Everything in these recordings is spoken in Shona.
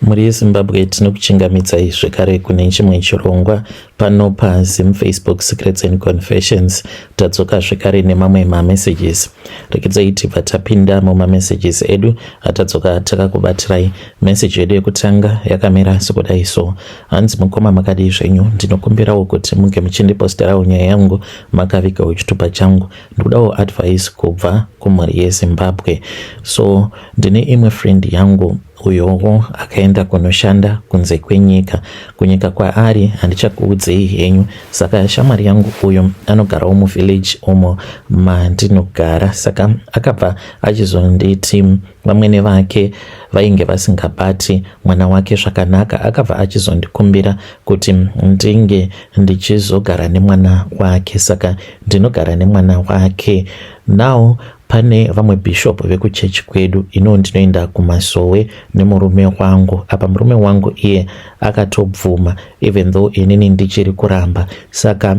Mhuri yeZimbabwe tinokuchingamidzai zvekare kune chimwe chirongwa pano paZim Facebook Secrets and Confessions. Tadzoka zvekare nemamwe mamessages. Rekedzai tibva tapinda mumamessages edu atadzoka takakubatirai. Message yedu yekutanga yakamira sekudai so. Hanzi mukoma makadii zvenyu, ndinokumbirawo kuti munge muchindiposterawo nyaya yangu makavigawo chitupa changu. Ndikudawo advice kubva kumhuri yeZimbabwe. So ndine imwe friend yangu uyowo akaenda kunoshanda kunze kwenyika. Kunyika kwaari handichakuudzei henyu. Saka shamwari yangu uyo anogarawo muvillage umo mandinogara. Saka akabva achizonditi vamwene vake vainge vasingabati mwana wake zvakanaka. Akabva achizondikumbira kuti ndinge ndichizogara nemwana wake. Saka ndinogara nemwana wake now. Pane vamwe bishop vekuchechi kwedu ino ndinoenda kumasowe nemurume wangu. Apa murume wangu iye akatobvuma even though inini ndichiri kuramba. Saka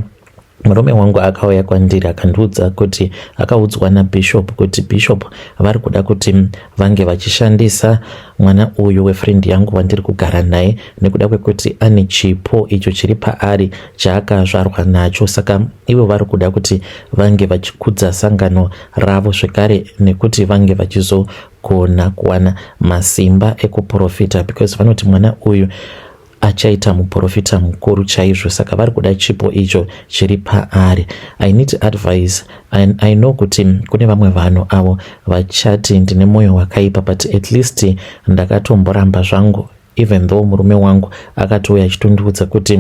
murume wangu akauya kwandiri akandiudza kuti akaudzwa nabishop kuti bishop vari kuda kuti vange vachishandisa mwana uyu wefriend yangu wandiri kugara naye nekuda kwekuti ane chipo icho chiri paari chaakazvarwa nacho. Saka ivo vari kuda kuti vange vachikudza sangano ravo zvekare nekuti vange vachizogona kuwana masimba ekuprofita because vanoti mwana uyu achaita muprofita mukuru chaizvo. Saka vari kuda chipo icho chiri paari. I need advice and I know kuti kune vamwe vanhu avo vachati ndine moyo wakaipa, but at least ndakatomboramba zvangu even though murume wangu akatouya achitondiudza kuti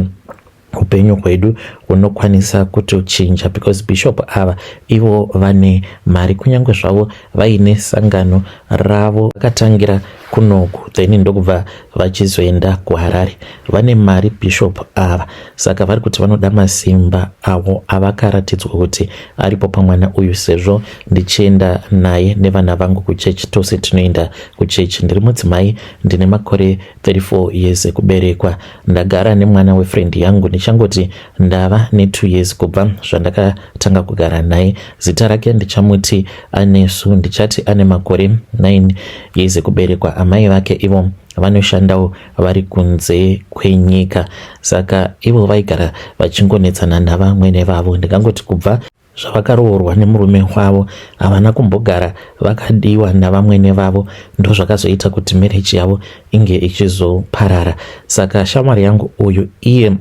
upenyu hwedu hunokwanisa kutochinja because bishop ava ivo vane mari kunyange zvavo vaine sangano ravo vakatangira kunoku then ndokubva vachizoenda kuHarare. Vane mari bishop ava, saka vari kuti vanoda masimba avo avakaratidzwa kuti aripo pamwana uyu sezvo ndichienda naye nevana vangu kuchechi. Tose tinoenda kuchechi. Ndiri mudzimai, ndine makore 34 years ekuberekwa. Ndagara nemwana wefriend yangu, ndichangoti ndava ne2 years kubva zvandakatanga kugara naye. Zita rake ndichamuti Anesu, ndichati ane makore 9 years ekuberekwa. Amai vake ivo vanoshandawo vari kunze kwenyika, saka ivo vaigara vachingonetsana navamwene vavo. Ndingangoti kubva zvavakaroorwa nemurume wavo havana kumbogara vakadiwa navamwene vavo, ndozvakazoita kuti marriage yavo inge ichizoparara. Saka shamwari yangu uyu iye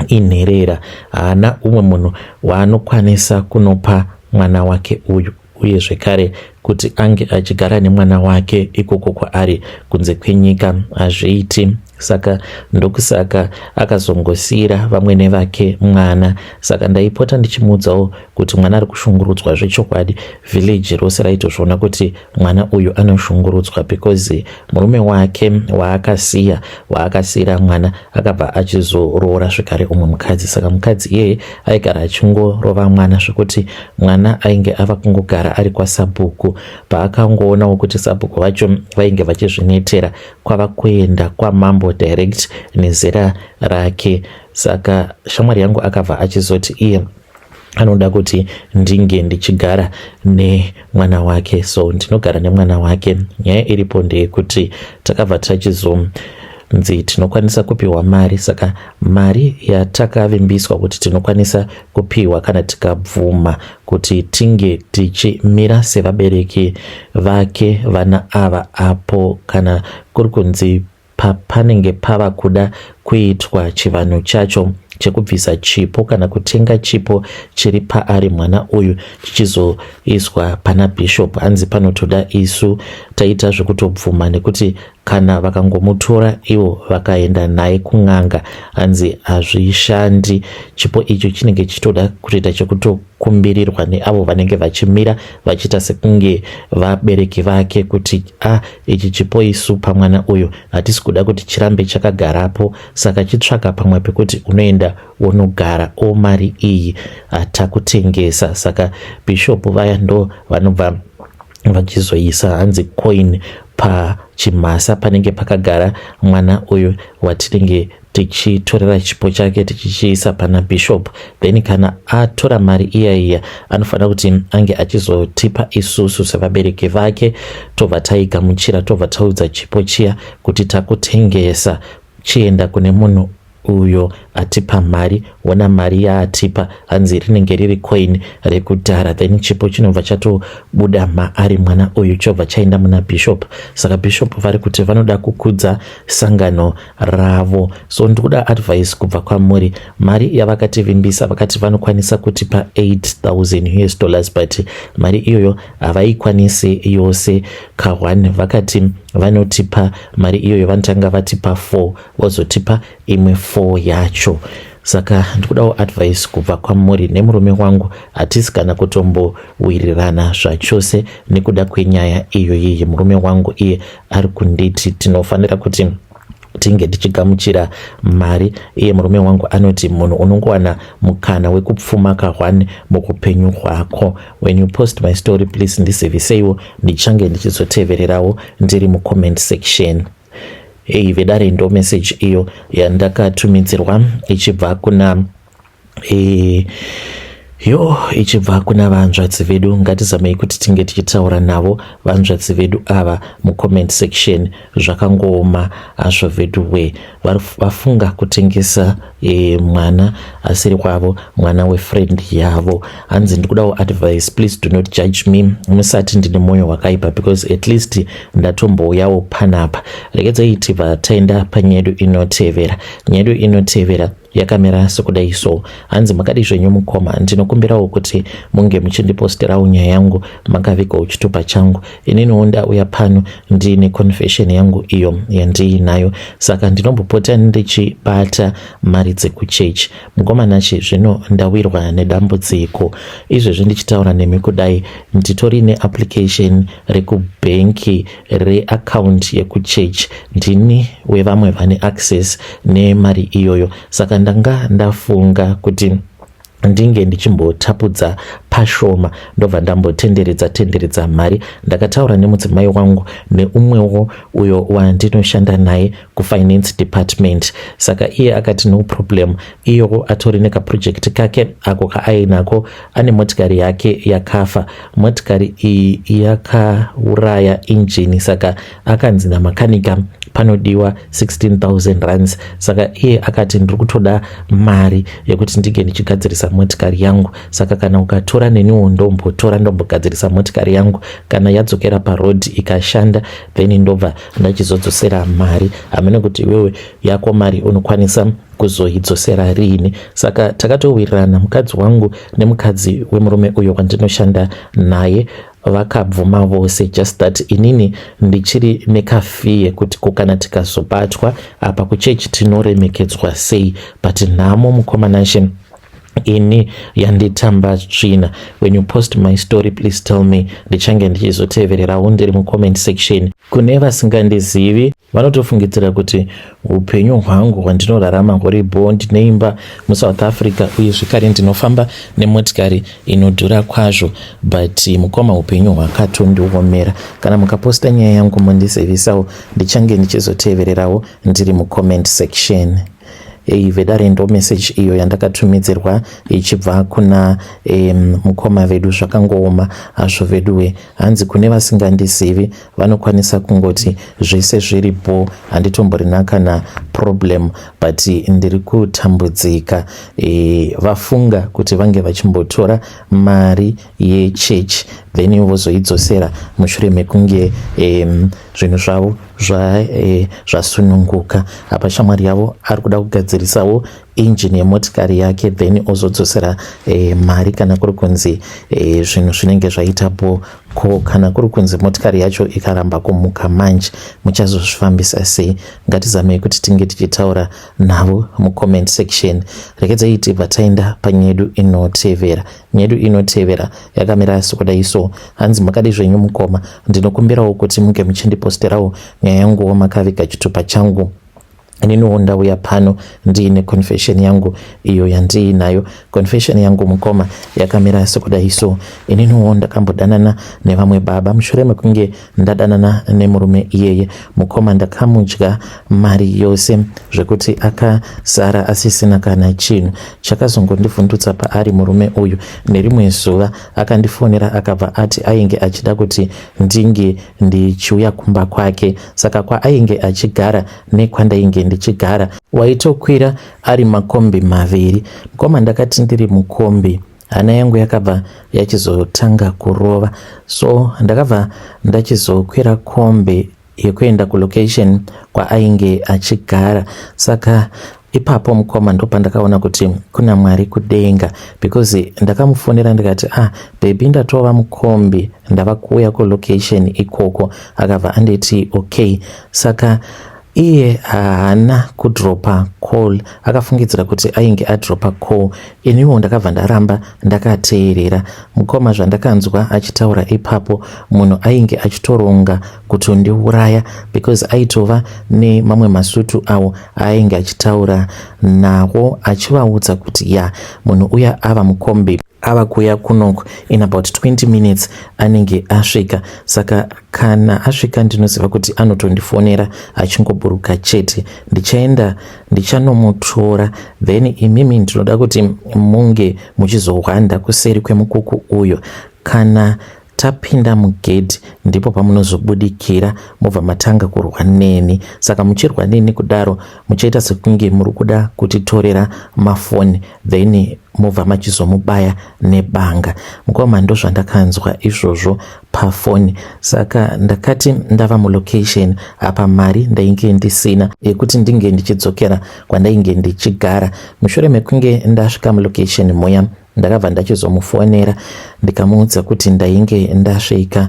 inherera, haana umwe munhu waanokwanisa kunopa mwana wake uyu, uye zvekare kuti ange achigara nemwana wake ikoko kwaari kunze kwenyika hazviiti. Saka ndokusaka akazongosiyira vamwene vake mwana. Saka ndaipota ndichimuudzawo kuti mwana ari kushungurudzwa zvechokwadi. Village rose raitozviona kuti mwana uyu anoshungurudzwa because murume wake waakasiya, waakasiyira mwana, akabva achizoroora zvekare umwe mukadzi. Saka mukadzi iyeye aigara achingorova mwana zvekuti mwana ainge ava kungogara ari kwasabhuku. Paakangoonawo kuti sabhuku vacho vainge vachizvinetera, kwava kuenda kwamambo direct nezera rake. Saka shamwari yangu akabva achizoti iye anoda kuti ndinge ndichigara nemwana wake, so ndinogara nemwana wake. Nyaya iripo ndeyekuti takabva tachizonzi tinokwanisa kupiwa mari. Saka mari yatakavimbiswa kuti tinokwanisa kupiwa kana tikabvuma kuti tinge tichimira sevabereki vake vana ava, apo kana kuri kunzi papanenge pava kuda kuitwa chivanhu chacho chekubvisa chipo kana kutenga chipo chiri paari mwana uyu chichizoiswa pana bishop, hanzi panotoda isu taita zvekutobvuma, nekuti kana vakangomutora ivo vakaenda naye kun'anga, hanzi hazvishandi. Chipo icho chinenge chichitoda kutoita chekutokumbirirwa neavo vanenge vachimira vachiita sekunge vabereki vake kuti a ichi chipo isu pamwana uyu hatisi kuda kuti chirambe chakagarapo, saka chitsvaka pamwe pekuti unoenda wonogara, o mari iyi hatakutengesa. Saka bishop vaya ndo vanobva vachizoisa hanzi coin pachimhasa panenge pakagara mwana uyu watinenge Tichitorera chipo chake tichichiisa pana bishop, then kana atora mari iya iya anofanira kuti ange achizotipa isusu sevabereki vake, tobva taigamuchira, tobva taudza chipo chiya kuti takutengesa, chienda kune munhu uyo atipa mari, wona mari yaatipa. Hanzi rinenge riri coin rekudhara. Then chipo chinobva chatobuda maari mwana uyu, chobva chaenda muna bishop. Saka bishop vari kuti vanoda kukudza sangano ravo. So ndikuda advice kubva kwamuri. Mari yavakativimbisa, vakati vanokwanisa kutipa 8000 US dollars, but mari iyoyo havaikwanisi yose ka1. Vakati vanotipa mari iyoyo, vanotanga vatipa 4, vozotipa imwe 4 yacho. Saka ndikudawo advice kubva kwamuri. Nemurume wangu hatisi kana kutombowirirana zvachose nekuda kwenyaya iyoyiyi. Murume wangu iye ari kunditi tinofanira kuti tinge tichigamuchira mari. Iye murume wangu anoti munhu unongowana mukana wekupfuma ka1 muupenyu hwako. When you post my story, please ndiziviseiwo, ndichange ndichizotevererawo ndiri mucomment section. Ei vedare, ndo message iyo yandakatumidzirwa ichibva kuna yo ichibva kuna vanzvadzi vedu. Ngatizamei kuti tinge tichitaura navo vanzvadzi vedu ava mucomment section. Zvakangooma hazvo vedu we. Vafunga kutengesa mwana asiri kwavo, mwana wefriend yavo. Hanzi ndikudawo advice, please do not judge me, musati ndine mwoyo wakaipa, because at least ndatombouyawo panapa. Regedzai tibva taenda panyaya yedu inotevera. Nyaya yedu inotevera yakamira sekudai so. Hanzi makadi zvenyu mukoma, ndinokumbirawo kuti munge muchindiposterawo nyaya yangu makavigawo chitupa changu. Ininiwo ndauya pano ndiine confession yangu iyo yandiinayo. Saka ndinombopota ndichibata mari dzekuchechi. Mukomanachi, zvino ndawirwa nedambudziko. Izvezvi ndichitaura nemi kudai, nditori neapplication rekubhenki reaccount yekuchechi. Ndini wevamwe vane access nemari iyoyo. Saka ndanga ndafunga kuti ndinge ndichimbotapudza pashoma, ndobva ndambotenderedza tenderedza mari. Ndakataura nemudzimai wangu neumwewo uyo wandinoshanda naye kufinance department. Saka iye akati no problem. Iyowo atori nekaproject kake ako kaainako, ane motikari yake yakafa. Motikari iyi yakauraya injini, saka akanzi namakanika panodiwa 16,000 rands. Saka iye akati ndiri kutoda mari yekuti ndinge ndichigadzirisa motikari yangu, saka kana ukatora neniwo ndombotora, ndombogadzirisa motikari yangu. Kana yadzokera paroad ikashanda, then ndobva ndachizodzosera mari. Hamene kuti iwewe yako mari unokwanisa kuzoidzosera riini. Saka takatowirirana, mukadzi wangu nemukadzi wemurume uyo wandinoshanda naye, vakabvuma vose. Just that inini ndichiri nekafear kuti ko kana tikazobatwa apa kuchechi tinoremekedzwa sei? But nhamo, mukomanashe, ini yanditamba tsvina. When you post my story, please tell me, ndichange ndichizotevererawo ndiri mucomment section. Kune vasingandizivi vanotofungidzira kuti upenyu hwangu hwandinorarama huri bho, ndine muSouth Africa, uye zvekare ndinofamba nemotikari inodhura kwazvo. But mukoma, upenyu hwakatondiomera. Kana mukaposta nyaya yangu mundizivisawo, ndichange ndichizotevererawo ndiri mucomment section. Ei vedare, ndo message iyo yandakatumidzirwa ichibva kuna mukoma vedu. Zvakangooma hazvo veduwe. Hanzi kune vasingandizivi vanokwanisa kungoti zvese zviripo, handitomborina kana problem, but ndiri kutambudzika. Vafunga kuti vange vachimbotora mari yechechi, then vozoidzosera mushure mekunge zvinhu zvavo zvasununguka. Apa shamwari yavo ari kuda kugadzirisawo injini yemotikari yake, then ozodzosera mari kana kuri kunzi zvinhu zvinenge zvaita bo. Ko kana kuri kunzi motikari yacho ikaramba kumuka manje, muchazozvifambisa sei? Ngatizamei kuti tinge tichitaura navo mucomment section. Rekedzai tibva taenda panyaya yedu inotevera. Nyaya yedu inotevera yakamira sekudai so. Hanzi makadi zvenyu mukoma, ndinokumbirawo kuti munge muchindiposterawo nyaya yanguwo makaviga chitupa changu. Ininiwo ndauya pano ndiine confession yangu iyo yandiinayo. Confession yangu mukoma yakamira sekudai so. Ininiwo ndakambodanana nevamwe baba mushure mekunge ndadanana nemurume iyeye mukoma ndakamudya mari yose zvekuti akasara asisina kana chinhu. Chakazongondivhundutsa paari murume uyu nerimwe zuva akandifonera akabva ati ainge achida kuti ndinge ndichiuya kumba kwake saka kwaainge achigara nekwandainge ndichigara waitokwira ari makombi maviri mukoma ndakati ndiri mukombi hana yangu yakabva yachizotanga kurova so ndakabva ndachizokwira kombi yekuenda kulocation kwaainge achigara saka ipapo mukoma ndopandakaona kuti kuna Mwari kudenga because ndakamufonera ndikati ah baby ndatova mukombi ndava kuuya kulocation ikoko akabva anditi okay saka iye haana kudropa call akafungidzira kuti ainge adropa call iniwo ndakabva ndaramba ndakateerera mukoma zvandakanzwa achitaura ipapo munhu ainge achitoronga kutondiuraya because aitova nemamwe masutu awo aainge achitaura nawo achivaudza kuti ya munhu uya ava mukombi ava kuuya kunoku in about 20 minutes anenge asvika saka kana asvika ndinoziva kuti anotondifonera achingoburuka chete ndichaenda ndichanomutora then imimi ndinoda kuti munge muchizohwanda kuseri kwemukuku uyo kana tapinda mugedhi ndipo pamunozobudikira mobva matanga kurwa neni saka muchirwa neni kudaro muchaita sekunge muri kuda kutitorera mafoni then mobva machizomubaya nebanga mukoma ndozvandakanzwa izvozvo pafoni saka ndakati ndava mulocation apa mari ndainge ndisina yekuti ndinge ndichidzokera kwandainge ndichigara mushure mekunge ndasvika mulocation muya ndakabva ndachizomufonera ndikamuudza kuti ndainge ndasvika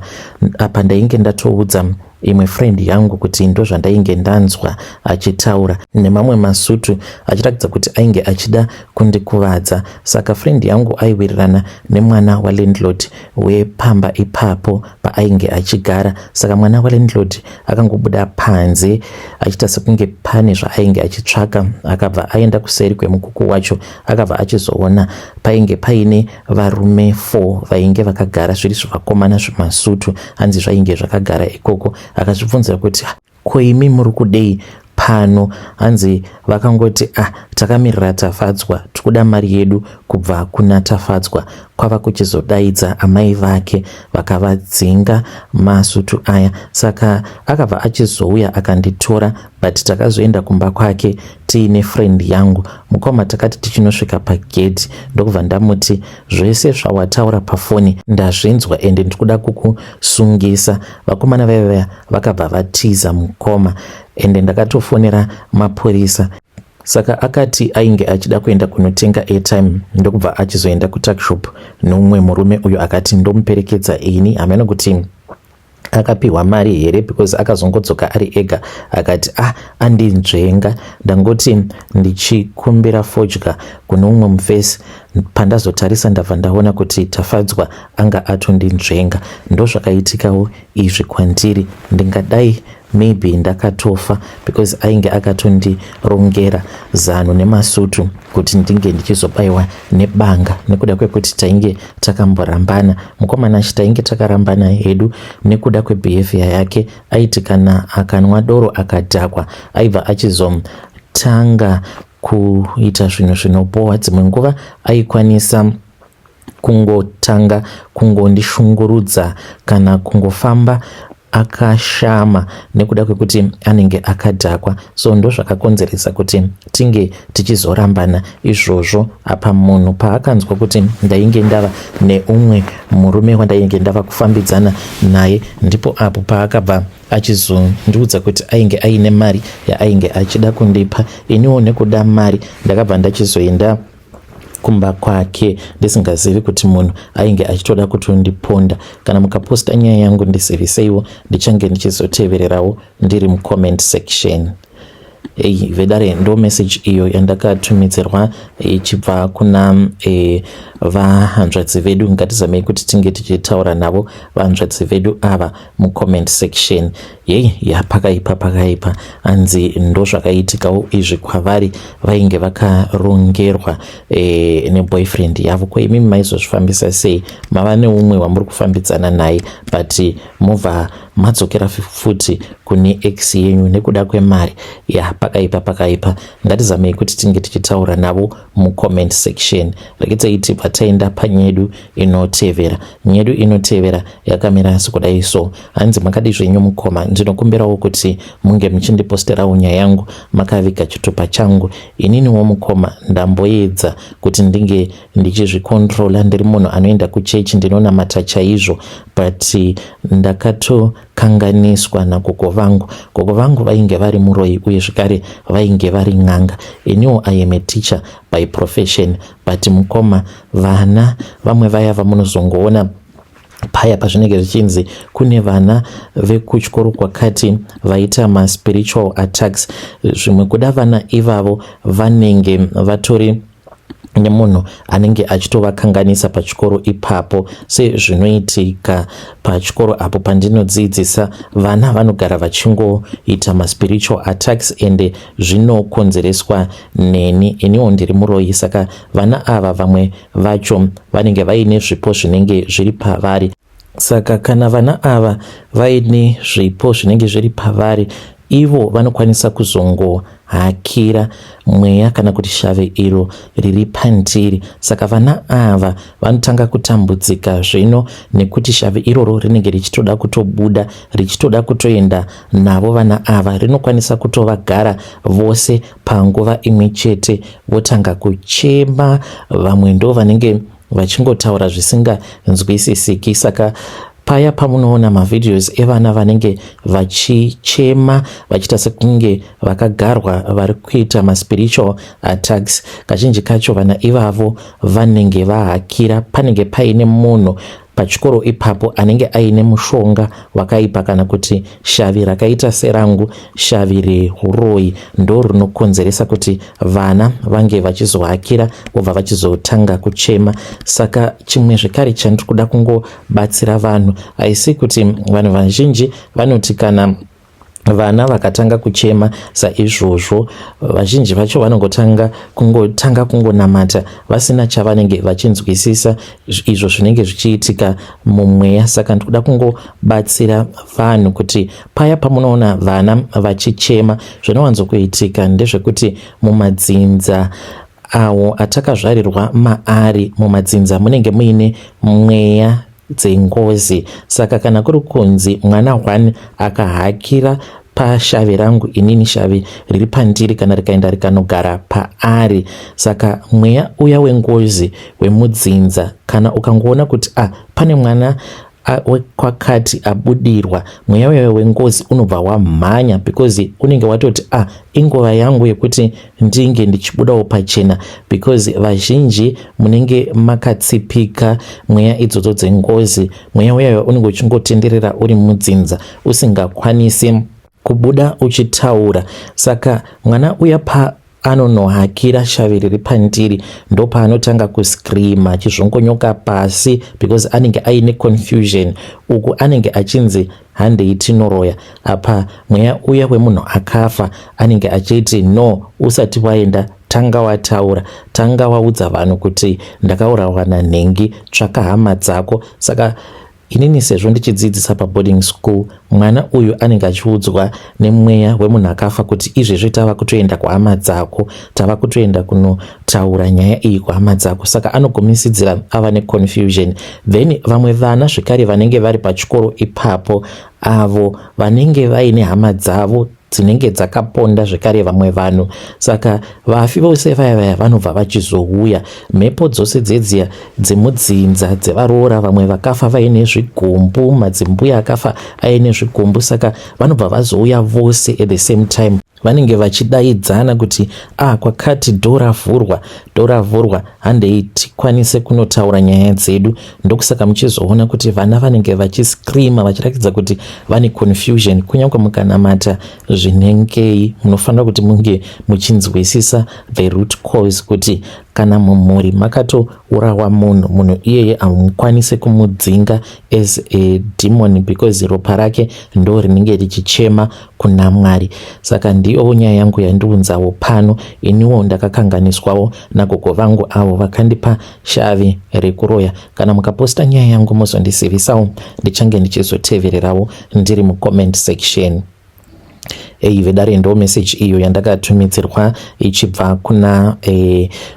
apa ndainge ndatoudza imwe friend yangu kuti ndozvandainge ndanzwa achitaura nemamwe masutu achiratidza kuti ainge achida kundikuvadza saka friend yangu aiwirirana nemwana walandlord wepamba ipapo paainge achigara saka mwana walandlord akangobuda panze achiita sekunge pane zvaainge achitsvaka akabva aenda kuseri kwemukuku wacho akabva achizoona painge paine varume 4 vainge vakagara zviri zvivakomana zvemasutu hanzi zvainge zvakagara ikoko akazvibvunzira kuti ko imi muri kudei pano hanzi vakangoti ah takamirira Tafadzwa tikuda mari yedu kubva kuna Tafadzwa kwava kuchizodaidza amai vake vakavadzinga masutu aya saka akabva achizouya akanditora but takazoenda kumba kwake tiine friend yangu mukoma takati tichinosvika pagedhi ndokubva ndamuti zvese zvawataura pafoni ndazvinzwa ende ndikuda kukusungisa vakomana vaiva vaya vakabva vatiza mukoma ende ndakatofonera mapurisa saka akati ainge achida kuenda kunotenga airtime ndokubva achizoenda kutuckshop neumwe murume uyo akati ndomuperekedza ini hameno kuti akapiwa mari here because akazongodzoka ari ega akati ah andinzvenga ndangoti ndichikumbira fodya kune umwe mufesi pandazotarisa ndabva ndaona kuti Tafadzwa anga atondinzvenga ndozvakaitikawo izvi kwandiri ndingadai maybe ndakatofa because ainge akatondirongera zano nemasutu kuti ndinge ndichizobayiwa nebanga nekuda kwekuti tainge takamborambana mukomana achi tainge takarambana hedu nekuda kwebehavior yake aiti kana akanwa doro akadhakwa aibva achizotanga kuita zvinhu zvinobohwa dzimwe nguva aikwanisa kungotanga kungondishungurudza kana kungofamba akashama nekuda kwekuti anenge akadhakwa so ndozvakakonzeresa kuti tinge tichizorambana izvozvo apa munhu paakanzwa kuti ndainge ndava neumwe murume wandainge ndava kufambidzana naye ndipo apo paakabva achizondiudza kuti ainge aine mari yaainge achida kundipa iniwo nekuda mari ndakabva ndachizoenda kumba kwake ndisingazivi kuti munhu ainge achitoda kutondiponda kana mukaposta nyaya yangu ndiziviseiwo ndichange ndichizotevererawo ndiri mucomment section Ei, vedare ndo message iyo yandakatumidzirwa ichibva kuna e, Vahanzvadzi vedu, ngatizamei kuti tinge tichitaura navo vahanzvadzi vedu ava mucomment section. Yei, ya, pakaipa, pakaipa. Anzi ndozvakaitikawo izvi kwavari, vainge vakarongerwa neboyfriend yavo. Ko imimi maizozvifambisa sei? Mava neumwe wamuri kufambidzana naye, but mobva madzokera futi kune ex yenyu nekuda kwemari. Ya, pakaipa, pakaipa. Ngatizamei kuti tinge tichitaura navo mucomment section. Rekedzai tibva taenda panyedu inotevera. Nyedu inotevera yakamira sekudai so. Hanzi, "Makadi zvenyu mukoma? Ndinokumbirawo kuti munge muchindiposterawo nyaya yangu makaviga chitupa changu. Ininiwo mukoma, ndamboedza kuti ndinge ndichizvikontrola. Ndiri munhu anoenda kuchechi, ndinonamata chaizvo, but ndakatokanganiswa nagogo vangu. Gogo vangu vainge vari muroyi uye zvekare vainge vari n'anga. Iniwo I am a teacher by profession, but mukoma, vana vamwe vaya vamunozongoona paya pazvinenge zvichinzi kune vana vekuchikoro kwakati vaita maspiritual attacks, zvimwe kuda vana ivavo vanenge vatori nemunhu anenge achitovakanganisa pachikoro ipapo. Sezvinoitika pachikoro apo pandinodzidzisa, vana vanogara vachingoita maspiritual attacks, ende zvinokonzereswa neni. Iniwo ndiri muroyi, saka vana ava vamwe vacho vanenge vaine zvipo zvinenge zviri pavari. Saka kana vana ava vaine zvipo zvinenge zviri pavari, ivo vanokwanisa kuzongohakira mweya kana kuti shave iro riri pandiri. Saka vana ava vanotanga kutambudzika zvino nekuti shave iroro rinenge richitoda kutobuda, richitoda kutoenda navo vana ava. Rinokwanisa kutovagara vose panguva imwe chete, votanga kuchema. Vamwe ndo vanenge vachingotaura zvisinganzwisisiki. Saka paya pamunoona mavideos evana vanenge vachichema, vachiita sekunge vakagarwa, vari kuita maspiritual attacks, kazhinji kacho vana ivavo vanenge vahakira. Panenge paine munhu pachikoro ipapo anenge aine mushonga wakaipa kana kuti shavi rakaita serangu, shavi rehuroyi, ndo rinokonzeresa kuti vana vange vachizohakira, vobva vachizotanga kuchema. Saka chimwe zvekare chandiri kuda kungobatsira vanhu, haisi kuti vanhu vazhinji vanoti kana vana vakatanga kuchema saizvozvo, vazhinji vacho vanongotanga kungotanga kungonamata vasina chavanenge vachinzwisisa izvo zvinenge zvichiitika mumweya. Saka ndikuda kungobatsira vanhu kuti paya pamunoona vana vachichema, zvinowanzokuitika ndezvekuti mumadzinza awo atakazvarirwa maari, mumadzinza munenge muine mweya dzengozi. Saka kana kuri kunzi mwana 1 akahakira pashavi rangu inini, shavi riri pandiri kana rikaenda rikanogara paari, saka mweya uya wengozi wemudzinza, kana ukangoona kuti ah, pane mwana wekwakati abudirwa, mweya uya wengozi unobva wamhanya, because unenge watoti, "Ah, inguva yangu yekuti ndinge ndichibudawo pachena," because vazhinji munenge makatsipika mweya idzodzo dzengozi. Mweya uyayo unenge uchingotenderera uri mudzinza, usingakwanisi kubuda uchitaura. Saka mwana uya pa anonohakira shavi riri pandiri, ndopaanotanga kuscreama achizvongonyoka pasi, because anenge aine confusion. Uku anenge achinzi, "Handei tinoroya." Apa mweya uya wemunhu akafa anenge achiti, "No, usati waenda, tanga wataura, tanga waudza vanhu kuti ndakaurawa nanhengi, tsvaka hama dzako." Saka inini sezvo ndichidzidzisa paboarding school, mwana uyu anenge achiudzwa nemweya wemunhu akafa kuti, "Izvezvi tava kutoenda kuhama dzako, tava kutoenda kunotaura nyaya iyi kuhama dzako." Saka anogumisidzira ava neconfusion. Then vamwe vana zvekare vanenge vari pachikoro ipapo, avo vanenge vaine hama dzavo dzinenge dzakaponda zvekare vamwe vanhu, saka vafi vose vaya vaya vanobva vachizouya. Mhepo dzose dzedziya dzemudzinza dzevaroora, vamwe vakafa vaine zvigumbu, madzimbuya akafa aine zvigumbu, saka vanobva vazouya vose at the same time. Vanenge vachidaidzana kuti, "Ah, kwakati door ravhurwa, door ravhurwa, handei tikwanise kunotaura nyaya dzedu." Ndokusaka muchizoona kuti vana vanenge vachiscreama vachiratidza kuti vane confusion. Kunyange mukanamata zvinengei, munofanira kuti munge muchinzwisisa the root cause, kuti Kana mumhuri makatourawa munhu, munhu iyeye hamukwanise kumudzinga as a demon because ropa rake ndo rinenge richichema kuna Mwari. Saka ndiyowo nyaya yangu yandiunzawo pano. Iniwo ndakakanganiswawo nagogo vangu avo vakandipa shavi rekuroya. Kana mukaposta nyaya yangu mozondizivisawo, ndichange ndichizotevererawo ndiri mucomment section. Ei vedare, ndo message iyo yandakatumidzirwa ichibva kuna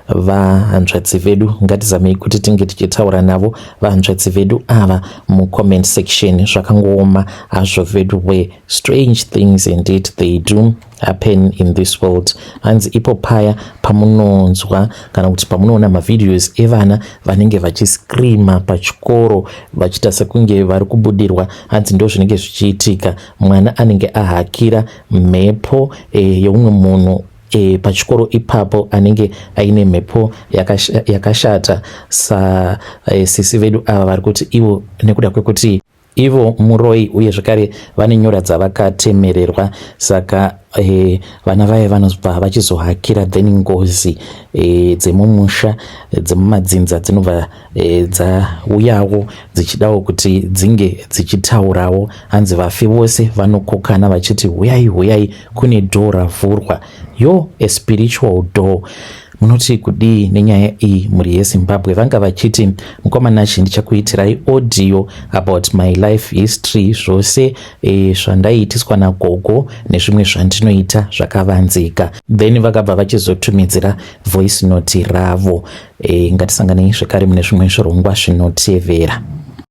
vahanzvadzi vedu. Ngatizamei kuti tinge tichitaura navo vahanzvadzi vedu ava mucomment section. Zvakangooma hazvo vedu we, strange things indeed, they do happen in this world. Hanzi ipo paya pamunonzwa kana kuti pamunoona mavideos evana vanenge vachiscreama pachikoro vachiita sekunge vari kubudirwa, hanzi ndo zvinenge zvichiitika. Mwana anenge ahakira mhepo yeumwe munhu pachikoro ipapo anenge aine mhepo yakashata. Sa sisi vedu ava vari kuti ivo nekuda kwekuti ivo muroi uye zvekare vane nyora dzavakatemererwa, saka vana vaya vanobva vachizohakira, then ngozi dzemumusha, dzemumadzinza dzinobva dzauyawo dzichidawo kuti dzinge dzichitaurawo. Hanzi vafi vose vanokokana vachiti, "Huyai, huyai, kune door ravhurwa." Yo, a spiritual door. Munoti kudii nenyaya iyi, mhuri yeZimbabwe? Vanga vachiti, "Mukomanachi, ndichakuitirai audio about my life history, zvose zvandaiitiswa nagogo nezvimwe zvandinoita zvakavanzika." Then vakabva vachizotumidzira voice note ravo. Ngatisanganei zvekare mune zvimwe zvirongwa zvinotevera.